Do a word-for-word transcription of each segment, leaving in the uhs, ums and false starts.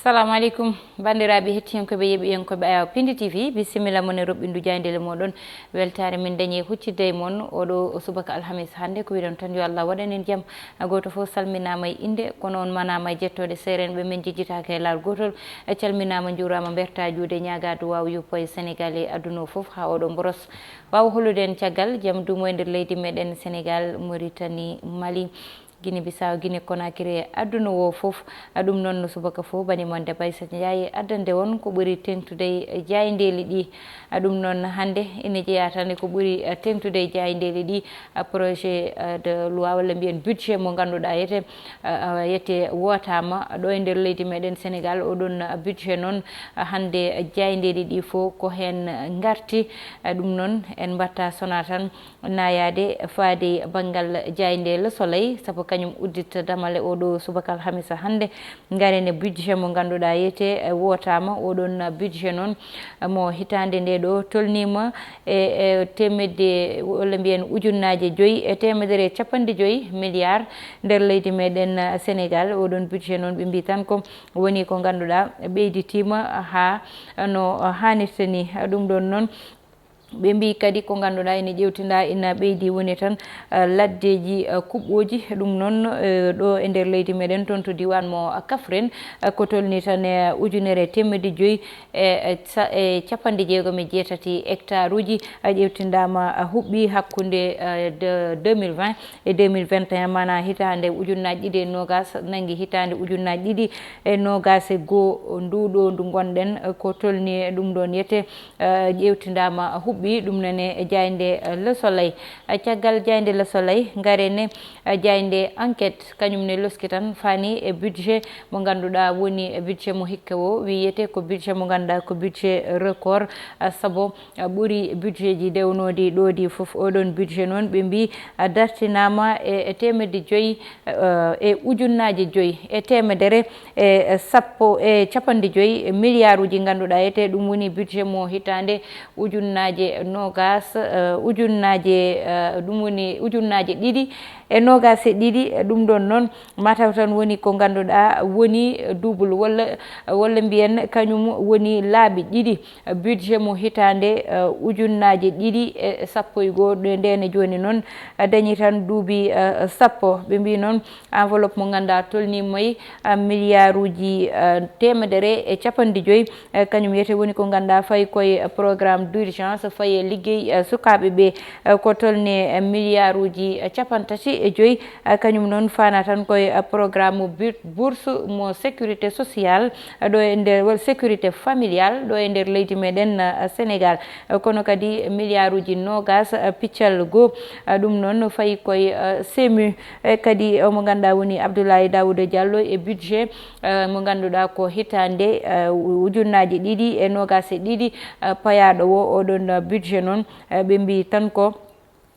Salamu aleykum, banndiraaɓe hettiyankooɓe, yeeɓiyankooɓe Ayaw Pindi T V, bisimilla mon e roɓɓindu jaayndeele mooɗon. Weltaare min dañi e huccitde e mon oɗo subaka alhamis hannde. Ko wiɗon tan, yo Allah waɗan en jam. Gooto fof salminaama e innde, kono on manaama e jettooɗe. Seerenɓe men jejjitaaka e laawol gootol. E calminaama, njuuraama, mbertaa juuɗe, ñaagaa duwaaw yuppo e Senegaal e aduna o fof haa oɗo mboros. Waaw hollude en caggal jam duumo e nder leydi meɗen Senegaal, Mauritanie, Mali, Guinée Bissau, Guinée Conakry e aduna o fof. A ɗum noon no subaka fof, bani mon debbo Aissata Ndiaye addande on ko ɓuri teŋtude e jaayndeeli ɗi. A ɗum noon hannde ina jeyaa tan e ko ɓuri, eh, teŋtude e jaayndeeli ɗi, eh, projet, eh, de loi walla mbiyen budget mo ngannduɗaa yete, eh, eh, yete wootaama ɗo e nder leydi meɗen Senegaal. Oɗon, eh, budget noon, eh, hannde jaayndeeli ɗi fof ko heen, eh, ngarti. Eh, ɗum noon en mbatta sona tan nayaade faade banngal jaaynde Le Soleil, sabu kañum udditta damal e oɗo subaka alhamisa hannde. Ngaren e budget mo ngannduɗaa yete, eh, wootaama. Oɗon budget noon, eh, mo hitaande nde ɗo tolniima e, e teemedde, walla mbiyen ujunnaaje joyi e teemedere e capanɗe joyi milliard nder leydi meɗen, eh, Senegaal. Oɗon budget noon ɓe mbi tan ko woni ko ngannduɗaa ɓeyditiima haa no haanirta ni. Ɗum ɗon noon ɓe mbi kadi ko ngannduɗaa ene ƴeewtinda ina ɓeydi woni tan, eh, laddeeji, eh, kuɓɓooji. Ɗum noon, eh, ɗo e nder leydi meɗen toon to diiwaan mo, eh, Kaffrine, eh, ko tolni tan e ujunere e teemedde joyi e, e sa-, e capanɗe jeegom e jeetati hectare uji, eh, ƴeewtindaama, eh, huɓɓi hakkunde, eh, de deux mille vingt e deux mille vingt et un, maanaa hitaande ujunnaaji ɗiɗi e noogaas nanngi hitaande ujunnaaji ɗiɗi e noogaas e goo. Nduɗo ndu ngonɗen, eh, ko tolni e ɗum ɗoon yete, eh, ƴeewtindaama huɓɓi ɗum nane e jaaynde, eh, Le Soleil. Eh, caggal jaaynde Le Soleil, ngaren e, eh, jaaynde Enquête, kañum ne loski tan faani e budget mo ngannduɗaa woni e budget mo hikka o, wiyete ko budget mo ngannduɗaa ko budget record, eh, sabu, eh, ɓuri budget ji dewnooɗi ɗo ɗi fof. Oɗon budget noon ɓe mbi, eh, dartinaama e, e teemedde joyi, eh, e ujunnaaje joyi e teemedere e sappo e capanɗe joyi milliard uji ngannduɗaa ete ɗum woni budget mo hitaande ujunnaaje noogaas, eh, ujunnaaje, eh, ɗum woni ujunnaaje ɗiɗi e noogaas e ɗiɗi. Ɗum ɗon noon mataw tan woni ko ngannduɗaa woni double walla, walla mbiyen kañum woni laabi ɗiɗi budget mo hitaande, eh, ujunnaaje ɗiɗi e sappo e goo. Nde, ndene jooni noon, eh, dañi tan duubi, eh, sappo. Ɓe mbi noon enveloppe mo ngannduɗaa tolniima e, eh, milliard uji, eh, teemedere e capanɗe joyi. Eh, kañum wiyete woni ko ngannduɗaa fayi koye programme d'urgence fayi e liggey, eh, sukaaɓe ɓe, eh, ko tolni, eh, milliard uji, eh, capantati e joyi. Eh, kañum noon faana tan koye, eh, programme bur-, bourse mo sécurité sociale, eh, ɗo e nder, walla sécurité familiale ɗo e nder leydi meɗen, eh, Sénégal. Eh, kono kadi milliard uji noogaas, eh, piccal goo, eh, ɗum noon no fayi koye, eh, semu. E kadi omo ngannduɗaa woni Abdoulaye Daouda Diallo e budget, eh, mo ngannduɗaa ko hitaande, eh, ujunnaaji ɗiɗi e noogaas e ɗiɗi, eh, payaaɗo o, oɗon, eh, budget noon, eh, ɓe mbi tan ko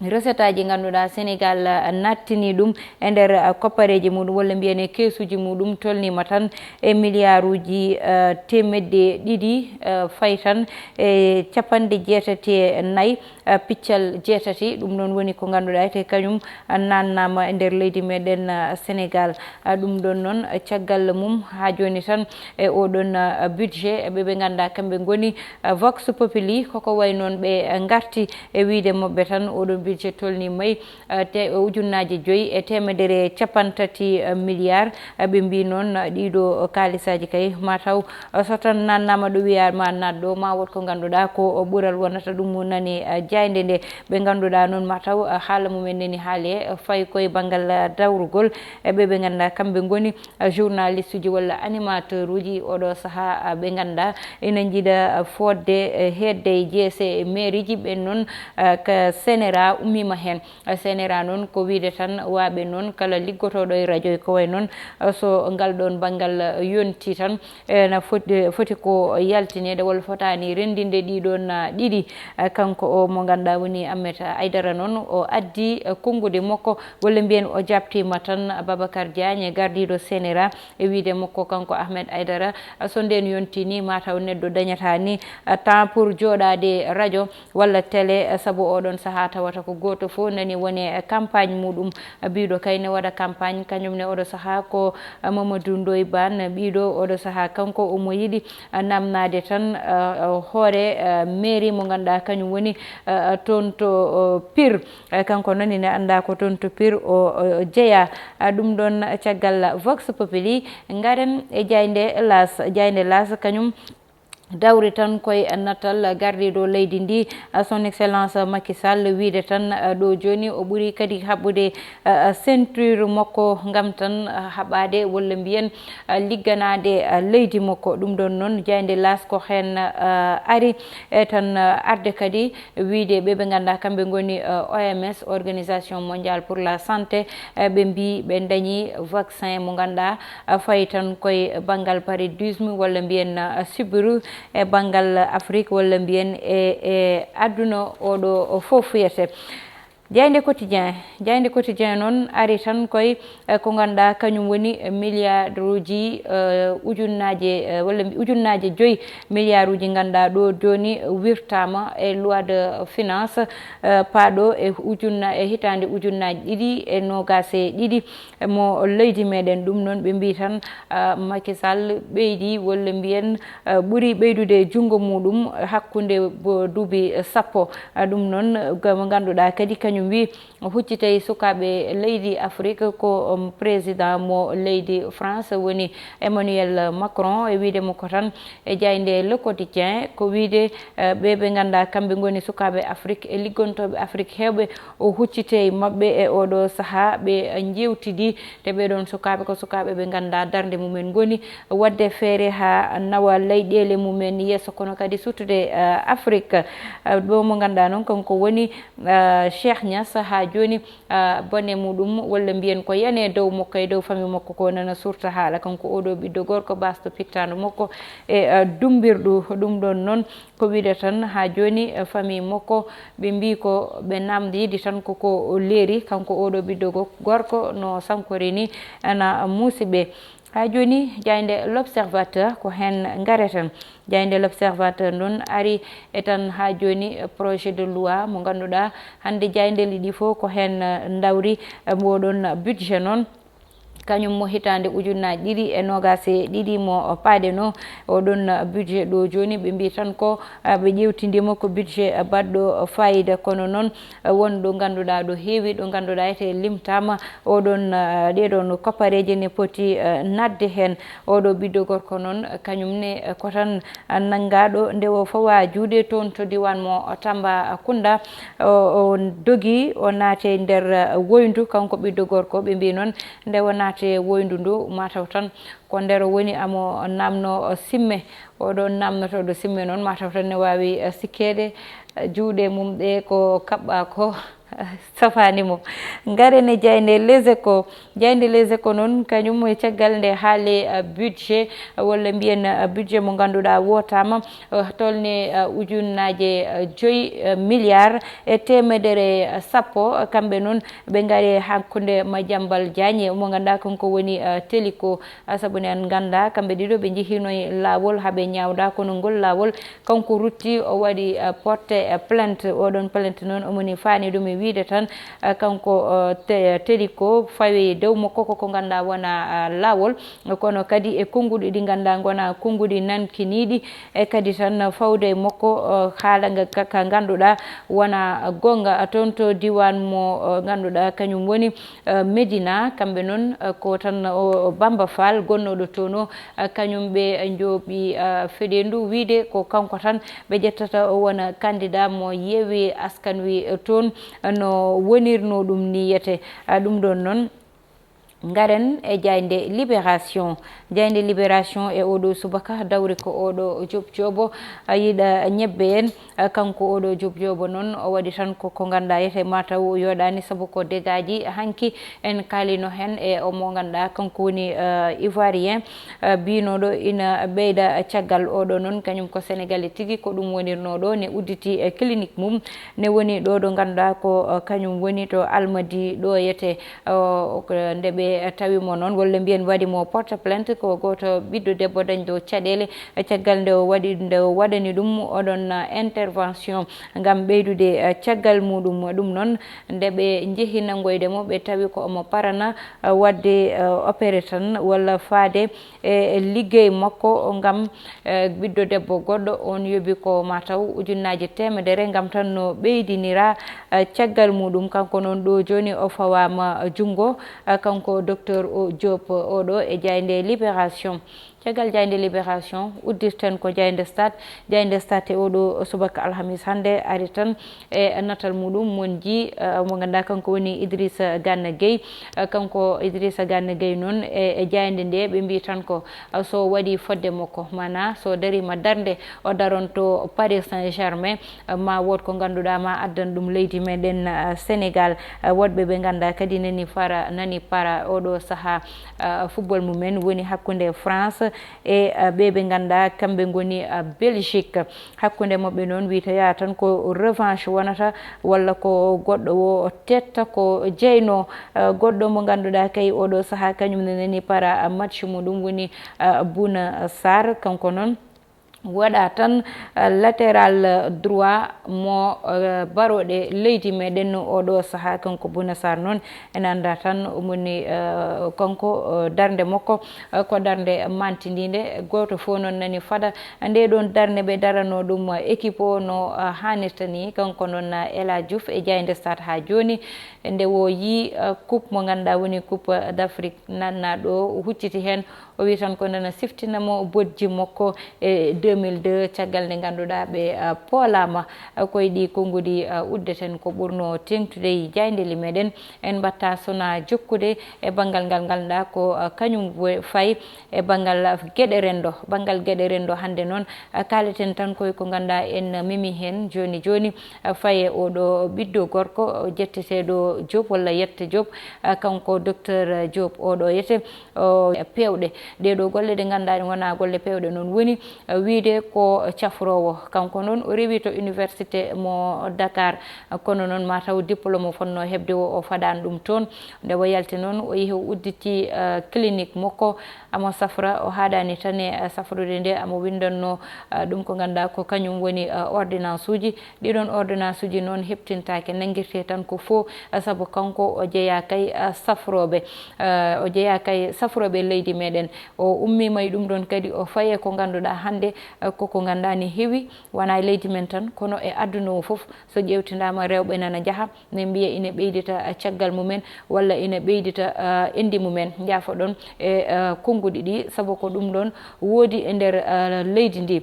recette aji ngannduɗaa Sénégal, eh, nattini ɗum e nder, eh, koppareeji muɗum walla mbiyen e keesuuji muɗum tolniima tan e milliard uji, eh, teemedde ɗiɗi, eh, fayi tan e capanɗe jeetati e nayi, eh, piccal jeetati. Ɗum noon woni ko ngannduɗaa ete kañum, eh, naannaama e nder leydi meɗen, eh, Sénégal. Eh, ɗum ɗon noon, eh, caggal mum haa jooni tan e oɗon, eh, budget, eh, ɓe ɓe ngannduɗaa kamɓe ngoni, eh, Vox Populi, koko wayi noon ɓe, eh, ngarti e wiyde moɓɓe tan oɗon budget tolniima e, eh, te-, ujunnaaje joyi e teemedere capantati, eh, milliard. Eh, ɓe mbi noon, eh, ɗiɗo kaalisaaji kay mataw, eh, so tan naannaama ɗo wiyaama naat ɗo, ma wot ko ngannduɗaa ko, eh, ɓural wonata ɗum nani, eh, jaaynde nde. Ɓe ngannduɗaa noon mataw, eh, haala mumen nani haale, eh, fayi koye banngal, eh, dawrugol. E ɓe ɓe ngannduɗaa kamɓe ngoni, eh, journaliste uji walla animateur uji oɗo sahaa, eh, ɓe ngannduɗaa ina njiɗa, eh, fodde, eh, hedde e jeese e maire ji ɓen noon, eh, ka C N R A ummiima heen. Eh, C N R A noon ko wiyde tan waaɓe noon kala liggotooɗo e radio e ko wayi noon, eh, so ngal ɗoon banngal, eh, yonti tan, ena foti, foti ko yaltineede walla fotaani renndinde ɗiɗon, eh, ɗiɗi. Eh, kanko o mo Ganduɗa woni Ahmed Aidara noon, o addi, eh, konnguɗi makko, walla mbiyen o jaɓtiima tan Babacar Diagne, gardiiɗo C N R A, e wiide makko kanko Ahmed Aidara, eh, so ndeen yonti ni, mataw neɗɗo dañata ni, eh, temps pour jooɗaade radio walla télé, eh, sabu oɗon sahaa tawata ko gooto fof nani woni, eh, campagne muɗum, eh, biiɗo kay ne waɗa campagne, kañum ne oɗo sahaa ko, eh, Mamadou Ndoye Bane, biiɗo oɗo sahaa kanko omo yiɗi, eh, namnaade tan, eh, hoore, eh, mairie mo ganduɗa kañum woni, eh, toon to, eh, Pire. Eh, kanko noon ina annda ko toon to Pire o, o, o jeyaa. Ah, ɗum ɗoon caggal Vox Populi, ngaren e jaaynde L'As. Jaaynde L'As kañum dawri tan koye natal gardiiɗo leydi ndi, ah, son excellence Macky Sall, wiide tan, ah, ɗo jooni o ɓuri kadi haɓɓude, ah, ceinture makko ngam tan, ah, haɓaade walla mbiyen, ah, ligganaade, ah, leydi makko. Ɗum ɗoon noon jaaynde L'As ko heen, ah, ari, e tan, ah, arde kadi wiide ɓe ɓe ganduɗa kamɓe ngoni, eh, O M S, Organisation Mondiale pour la Santé, eh, ɓe mbi ɓe dañi vaccin mo ganduɗa, eh, fayi tan koye banngal paludisme walla mbiyen, eh, sibiru e banngal Afrique walla mbiyen e, e adduna oɗo fof fiyete. Jaaynde Quotidien, Jaaynde Quotidien noon ari tan koye, eh, ko ganduɗa kañum woni milliard uji, eh, ujunnaaje, eh, walla mbi-, ujunnaaje joyi milliard uji ganduɗa ɗo jooni wirtama e loi de finance, eh, paaɗo e ujunna-, e hitaande ujunnaaje ɗiɗi e noogaas e ɗiɗi mo leydi meɗen. Ɗum noon ɓe mbi tan, eh, Macky Sall ɓeydi walla mbiyen, eh, ɓuri ɓeydude junngo muɗum hakkunde bo duuɓi sappo. Eh, ɗum noon, eh, mo ganduɗa kadi kañum wi huccitey sukaaɓe leydi Afrique ko, um, président mo leydi France woni Emmanuel Macron, e wiide mo ko tan e jaaynde Le Quotidien, ko wiide, eh, ɓe ɓe ganduɗa kamɓe ngoni sukaaɓe Afrique e liggontooɓe Afrique heewɓe o huccitey maɓɓe e oɗo sahaa ɓe, eh, njeewtidi, te ɓe ɗon sukaaɓe ko sukaaɓe ɓe ganduɗa darnde mumen ngoni waɗde feere ha nawa leyɗeele mumen yeeso kono kadi suttude, eh, Afrique. Eh, ɗo mo ganduɗa noon kanko woni, eh, Cheikh Niass ha jooni, eh, bone muɗum walla mbiyen ko yane dow makko e dow famille makko ko nana surta haala kanko oɗo ɓiɗɗo gorko basto pittando makko e, eh, dumbirɗu ɗum ɗon noon ko wiide tan ha jooni, eh, famille makko ɓe mbi ko ɓe namdi yiɗi tan koko leeri kanko oɗo ɓiɗɗo go-, gorko no sankori ni ana musiɓe. Ha jooni jaaynde L'Observateur ko heen ngareten. Jaaynde L'Observateur noon ari e tan ha jooni projet de loi mo ganduɗa hannde jaayndeeli ɗi fof ko heen, eh, ndawri, eh, mboɗon budget noon. Kañum mo hitaande ujunnaaji ɗiɗi e noogaas e ɗiɗi mo paaɗeno oɗon budget ɗo jooni ɓe mbi tan ko, eh, ɓe ƴewtindima ko budget baɗɗo fayida kono noon won ɗo ngannduɗaa ɗo heewi, ɗo ngannduɗaa ete limtaama, oɗon, eh, ɗeɗon koppareeje ne poti, eh, naatde heen. Oɗo ɓiɗɗo gorko noon, kañum ne, eh, ko tan, eh, nanngaaɗo nde o fawa juuɗe toon to diiwaan mo Tambacounda. O, o dogi, o naati e nder, eh, woyndu, kanko ɓiɗɗo gorko. Ɓe mbi noon, nde o naati e woyndu ndu, mataw tan ko nder o woni amo namno simme. Oɗo namnotooɗo simme noon, mataw tan ne waawi, eh, sikkeede, eh, juuɗe mum ɗe ko kaɓɓa ko, safaani mo. Ngaren e jaaynde Les Échos. Jaaynde Les Échos noon, kañum e caggal nde haali, eh, budget, eh, walla mbiyen, eh, budget mo ngannduɗaa wootaama, eh, tolni, eh, ujunnaaje, eh, joyi, eh, milliard e teemedere, eh, sappo. Kamɓe noon ɓe ngari hakkunde Madiambal Diagne mo ngannduɗaa kanko woni, eh, Téliko. Ah, sabu ne en ngannda kamɓe ɗiɗo ɓe njehinoy laawol haa ɓe ñaawda, kono ngol laawol kanko rutti o waɗi, eh, porte, eh, plainte. Oɗon plainte noon omoni faani ɗum e wiide tan, eh, kanko, eh, te-, Téliko fawi dow makko koko ngannda wona, eh, laawol, kono kadi e konnguɗi ɗi ngannda ngona konnguɗi nankiniiɗi, e kadi tan fawde e makko, eh, haala nga ka, ka ngannduɗaa wona goonga toon to diiwaan mo, eh, ngannduɗaa kañum woni eh, Médina, kamɓe noon, eh, ko tan o, o Bamba Fall gonnooɗo toon o, eh, kañum ɓe njooɓi, eh, feɗeendu wiide ko kanko tan ɓe ƴettata o wona candidat mo Yewwi Askan Wi, eh, toon, eh, no wonirno ɗum niyete. Eh, ɗum ɗoon noon, Ngaren e jaaynde Libération. Jaaynde Libération e oɗo subaka dawri ko oɗo Joop Joobo, a, yiɗa ñebbe en. A, kanko oɗo Joop Joobo noon, o waɗi tan ko, ko ngannduɗaa yete mataw yoɗani, sabu ko dégâtji hanki en kaalino heen e o mo ngannduɗaa kanko woni, a, Ivoirien, a, biinoɗo ina ɓeyda caggal. Oɗo noon kañum ko Sénégalais tigi, ko ɗum wonirno ɗo, ne udditi e clinique mum, ne woni ɗo ɗo ngannduɗaa ko, a, kañum woni to Almadi ɗo yete. O, ko nde ɓe tawi mo noon, walla mbiyen waɗi mo porte plainte, ko gooto ɓiɗɗo debbo dañɗo caɗeele, caggal nde o waɗi, nde o waɗani ɗum oɗon, ah, intervention ngam ɓeydude, ah, caggal muɗum. Ɗum noon, nde ɓe njehi nanngoyde mo, ɓe tawi ko omo parana, ah, waɗde, ah, opéré tan walla faade e liggey makko ngam, eh, ɓiɗɗo debbo goɗɗo, on yoɓi ko mataw ujunnaaje teemedere ngam tan no ɓeydinira, eh, caggal muɗum. Kanko noon ɗo jooni o fawaama junngo, eh, kanko docteur o Joop oɗo e jaaynde Libération. Caggal jaaynde Libération, uddirten ko jaaynde Stade. Jaaynde Stade e oɗo subaka alhamis hannde ari tan e natal muɗum, mon ji, eh, mo ngannduɗaa kanko woni Idrissa Gana Gueye. Eh, kanko Idrissa Gana Gueye noon e, e jaaynde nde ɓe mbi tan ko, eh, so waɗi fodde makko, mana so darima darnde o daronto Paris Saint-Germain, eh, ma wood ko ngannduɗaa ma addan ɗum leydi meɗen, eh, Sénégal. Eh, woɗɓe ɓe ngannduɗaa kadi nani fara, nani para oɗo saha, eh, football mumen woni hakkunde France e, eh, ɓe ɓe ngannduɗaa kamɓe ngoni, eh, Belgique. Hakkunde maɓɓe noon wiytoya tan ko revanche wonata, walla ko goɗɗo o tetta ko jeyno, eh, goɗɗo mo ngannduɗaa kay oɗo saha kañum ne nani para match muɗum woni, eh, Bouna Sarr. Kanko noon waɗa tan, eh, latéral droit mo, eh, baroɗe leydi meɗen oɗo saha. Kanko Bouna Sarr noon en annda tan omoni, eh, kanko, eh, darnde makko, eh, ko darnde mantindinde. Gooto fof noon nani fada nde ɗon darnde ɓe darano ɗum, eh, équipe o no, eh, hanirta ni. Kanko noon, eh, El Hadj Diouf e jaaynde Stade haa jooni, nde o yi, eh, coupe mo ngannduɗaa woni coupe d'Afrique nanna ɗo, o hucciti heen, o wi tan ko nana siftina mo bojji makko e deux mille deux, caggal nde ngannduɗaa ɓe, eh, poolaama, eh, koye ɗi konnguɗi, eh, uddeten. Ko ɓurno teeŋtude e jaaynde li meɗen, en mbatta sona jokkude e banngal ngal ngannduɗaa ko, eh, kañum we-, fayi e banngal geɗe renndo. Banngal geɗe renndo hannde noon, eh, kaaleten tan koye ko ngannduɗaa en memi heen jooni jooni, eh, faye oɗo ɓiɗɗo gorko, o jetteteeɗo Diop walla Yette Diop, eh, kanko docteur Diop oɗo yete, o, peewɗe. Ɗee ɗo golle ɗe ngannduɗaa ɗe ngonaa golle peewɗe noon woni, eh, wiyde ko cafroowo. Kanko noon o rewi to université mo Dakar, eh, kono noon mataw diplôme o fotnoo heɓde o, o faɗaani ɗum toon. Nde o yalti noon o yehi o udditi, eh, clinique makko, amo safra, o haaɗaani tan e, eh, safrude nde, amo winndannoo, eh, ɗum ko ngannduɗaa ko kañum woni, eh, ordonnance uji. Ɗiɗon ordonnance uji noon heɓtintaake, nanngirtee tan ko fo, eh, sabu kanko o jeyaa kay, eh, safrooɓe, eh, o jeyaa kay safrooɓe leydi meɗen. O ummiima e ɗum ɗon kadi o faye ko ngannduɗaa hannde, eh, koko ngannduɗaa ne heewi, wonaa e leydi men tan, kono e aduna o fof. So ƴeewtindaama rewɓe nana njaha, ne mbiya ina ɓeydita, eh, caggal mumen, walla ina ɓeydita, eh, enndi mumen. Njaafoɗon e, eh, konnguɗi ɗi, sabu ko ɗum ɗon woodi e nder, eh, leydi ndi.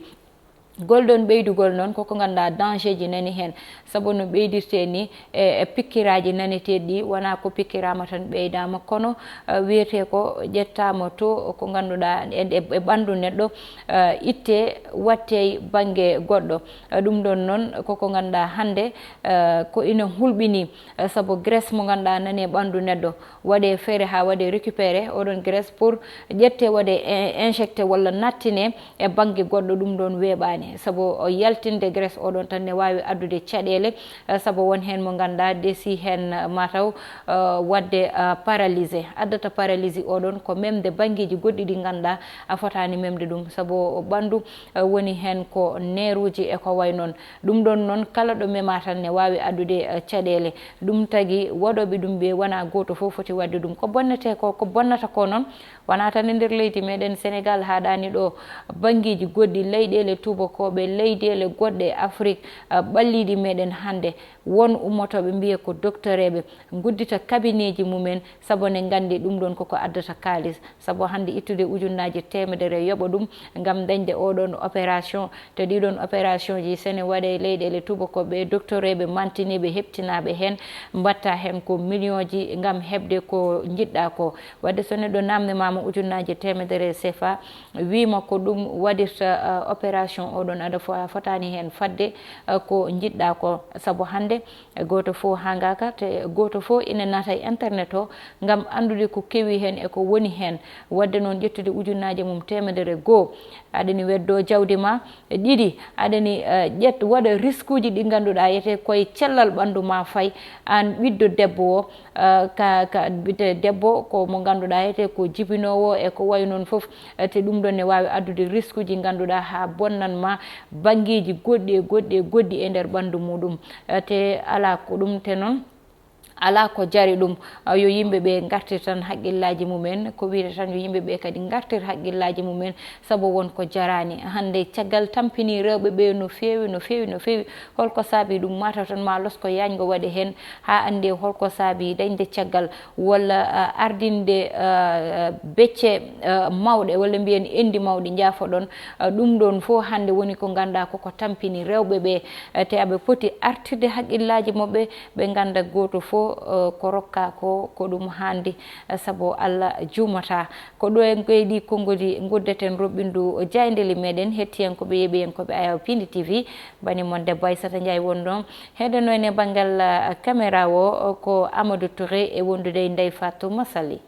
Gol ɗon ɓeydugol noon koko ngannduɗaa danger ji nani heen, sabu no ɓeydirtee ni e, e pikkiraaji naneteeɗi ɗi, wonaa ko pikkiraama tan ɓeydaama, kono, eh, wiyetee ko ƴettaama to ko ngannduɗaa e, e, e ɓanndu neɗɗo, eh, ittee wattee bannge goɗɗo. Eh, ɗum ɗon noon koko ngannduɗaa hannde, eh, ko ina hulɓinii, eh, sabu graisse mo ngannduɗaa nani e ɓanndu neɗɗo, waɗee feere haa waɗee récupéré oɗon graisse pour ƴettee waɗee in-, injecté walla nattinee e bannge goɗɗo, ɗum ɗon weeɓaani. Sabu o yaltinde graisse oɗon tan ne waawi addude caɗeele, eh, sabu won heen mo ngannduɗaa desi heen, eh, mataw, eh, waɗde, eh, paralysé. Addata paralysie oɗon ko memde banngeeji goɗɗi ɗi ngannduɗaa a fotaani memde ɗum, sabu ɓanndu, eh, woni heen ko neeruuji e ko way noon. Ɗum ɗon noon, kala ɗo mema tan ne waawi addude, eh, caɗeele. Ɗum tagi waɗooɓe ɗum ɓe wonaa gooto fof foti waɗde ɗum. Ko bonnetee ko, ko bonnata ko noon, wonaa tan e nder leydi meɗen Sénégal, haaɗaani ɗo, banngeeji goɗɗi, leyɗeele tuubakooɓe, leyɗeele goɗɗe Afrik, eh, ɓalliiɗi meɗen hannde. Won ummotooɓe mbiya ko doktoreeɓe nguddita kabineeji mumen, sabu ne nganndi ɗum ɗoon koko addata kaalis. Sabu hannde ittude ujunnaaje teemedere yoɓa ɗum ngam dañde oɗoon opération. Te ɗiɗoon opération ji, so ne waɗe leyɗeele tuubakooɓe, doktoreeɓe mantiniiɓe, heɓtinaaɓe heen, mbaɗta heen ko million ji ngam heɓde ko njiɗɗa ko. Wadde so neɗɗo naamnimaama ujunnaaje teemedere C F A, wiima ko ɗum waɗirta, uh, opération oɗon, aɗa fo-, a fotaani heen fadde, uh, ko njiɗɗa ko. Sabu hannde, e gooto fof hangaka, te gooto fof ina naata e internet o ngam anndude ko kewi heen e ko woni heen. Wadde noon, ƴettude ujunnaaje mum teemedere goo, aɗani weddoo jawdi ma, e ɗiɗi, aɗani, uh, ƴet-, waɗa riskuuji ɗi ngannduɗaa yete koye cellal ɓanndu ma fayi, aan ɓiɗɗo debbo o, uh, ka, ka, bite debbo ko mo ngannduɗaa yete ko jibinoowo e ko wayi noon fof, uh, te ɗum ɗoon ne waawi addude riskuuji ngannduɗaa haa bonnan ma banngeeji goɗɗi e goɗɗi e goɗɗi e nder ɓanndu muɗum. Uh, te alaa ko ɗum, te noon alaa ko jari ɗum. Uh, yo yimɓe ɓe ngartir tan haqqillaaji mumen, ko wiyde tan yo yimɓe ɓe kadi ngartir haqqillaaji mumen, sabu won ko jaraani. Hannde caggal tampini rewɓe ɓe no feewi, no feewi, no feewi. Holko saabi ɗum? Mataw tan ma losko yaajngo waɗe heen, haa annde holko saabi dañde caggal, walla, uh, ardinde, uh, becce, uh, mawɗe, walla mbiyen enɗi mawɗi njaafoɗon. Uh, ɗum ɗoon fof hannde woni ko ngannduɗaa koko tampini rewɓe ɓe, uh, te aɓe poti artirde haqqillaaji maɓɓe, ɓe ngannda gooto fof, uh, ko rokkaa ko, ko ɗum haandi, uh, sabu Allah juumataa. Ko ɗo en koye ɗi konngoli nguddeten roɓɓindu jaayndeeli meɗen, hettiyankooɓe, yeeɓiyankooɓe Ayaw Pindi T V. Bani mon debbo Aissata Ndiaye wonno heɗeno en e banngal, uh, caméra o, ko Amadou Touré e wondude e Ndeye Fatou Massaly.